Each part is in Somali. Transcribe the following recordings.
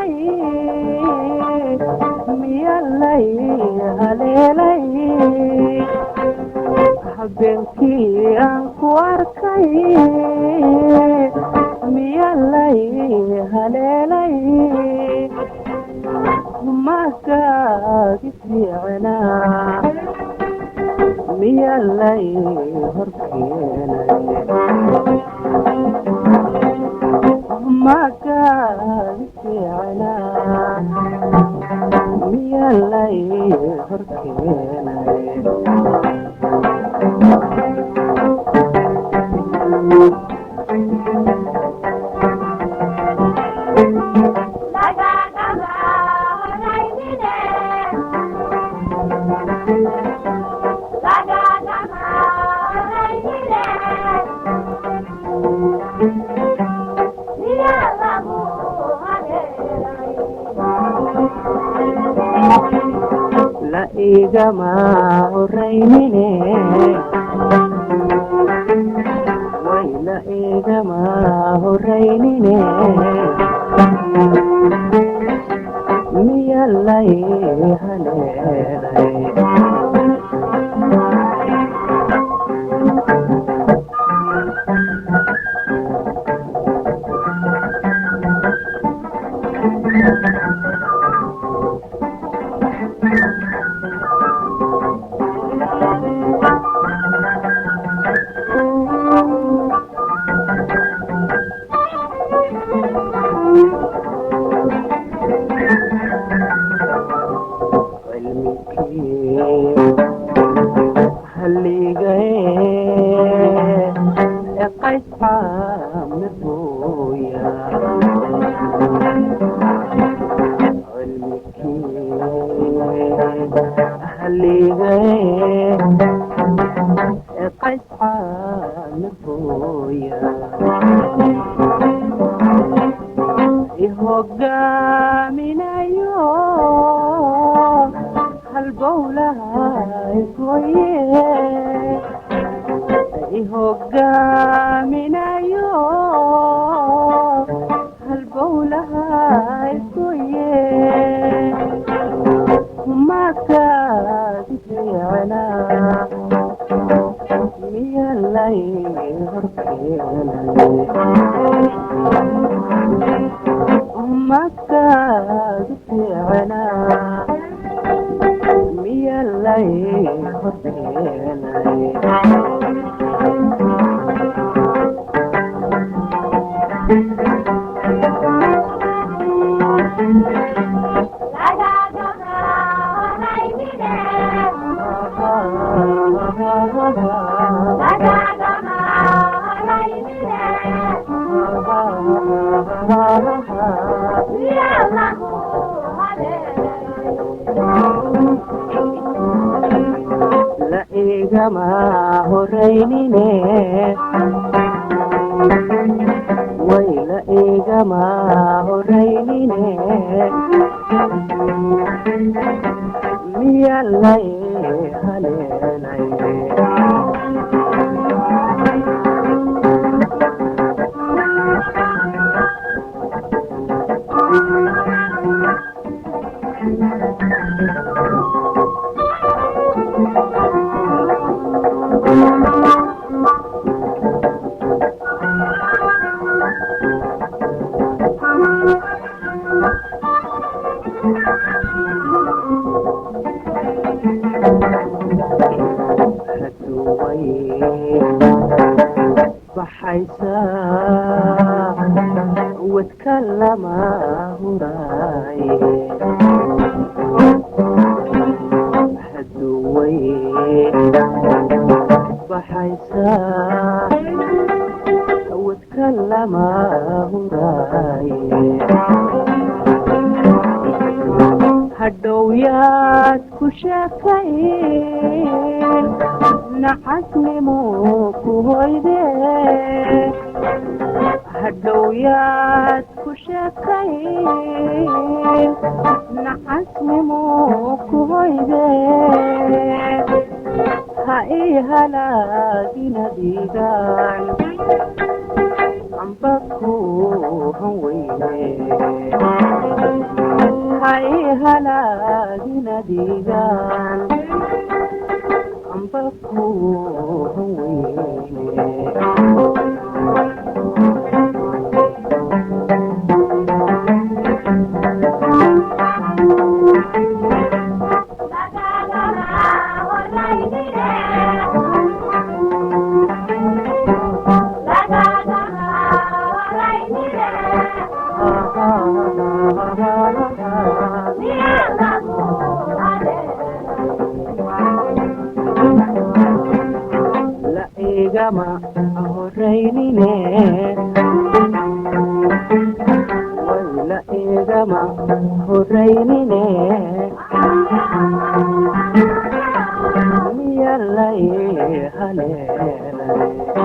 Arkay miyalay haleelay, habeenkii aan ku arkay miyalay haleelay, makaagi fiicnaa miyalay horkeenay, makaagi fiicnaa miyalay horkeenay. La igama horaynine, way la igama horaynine, miyalay haleelay. Cilmikii halligae qays caamir booya, cilmikii halligae qays caamir booya, ihogaaminayo halbowlaha igoye, ihogaaminayo halbowlaha igoye, makaadi fiicnaa miyalay horkeenay, makaadi fiicnaa miyalay horkeenay. La igama horaynine, way la igama horaynine, miyalay haleelay. Haduway baxaysaa wadka lama huraaye, haduway baxaysaa wadka lama huraaye, hadhow yaad ku sheekayn nacasnimo ku hoyde, hadhow yaad ku sheekayn nacasnimo ku hoyde, ha ii halaagina diigaan amba ku han weyne. Adigaan amba ku weyne. La igama horeynine, way la igama horeynine, miya lay haleelay?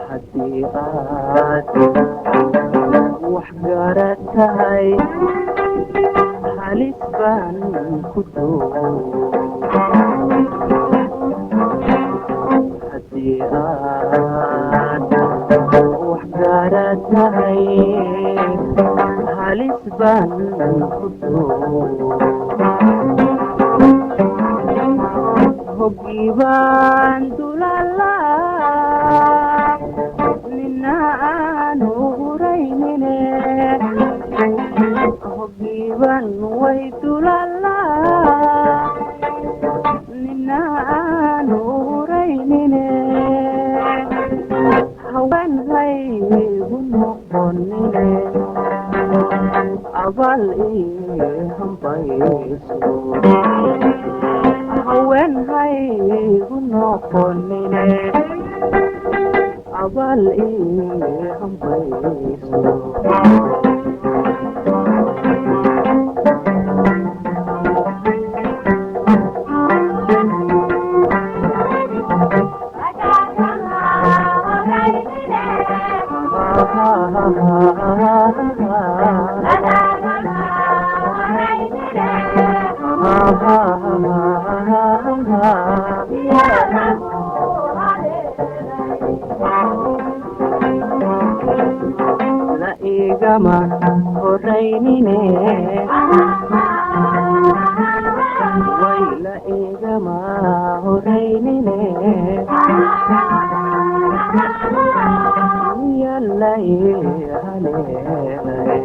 Haddii aad wax gaara tahay, halis baan ku dhow. Haddii aad wax gaara tahay, halis baan ku dhow. Hoggii baan dulala, nina aanu huraynine. Hoggiiban way dulala, nina aanu huraynine. Haween haygu noqonine, abaal ii hambayso. Haween haygu noqonine, abaal ii hambayso. La igama horeynine, way la igama horeynine, miya lay haleelay?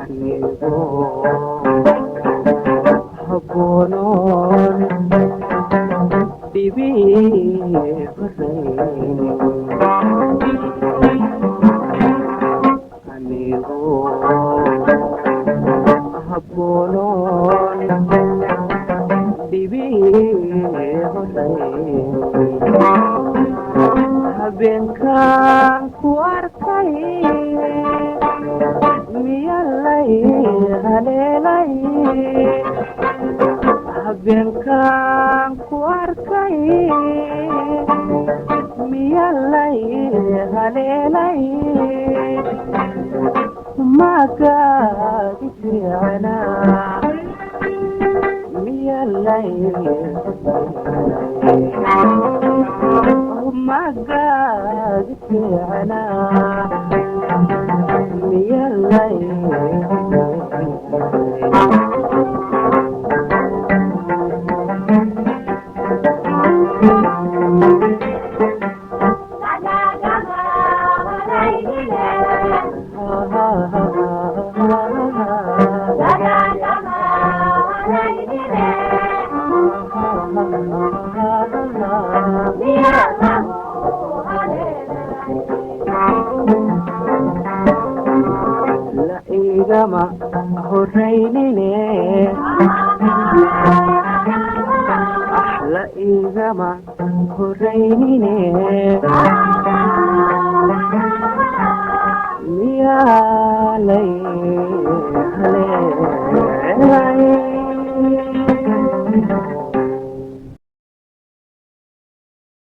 Anigoo habboonoon dhibii horeynin, anigoo habboonoon dhibii horeynin, habeenkaan ku arkay miya lay haleelay? Habeenkaan ku arkay miya lay haleelay? Magaagi fiicnaa miya lay magaagi fiicnaa miya lay? Igama horaynine, la igama horaynine, miyaa lay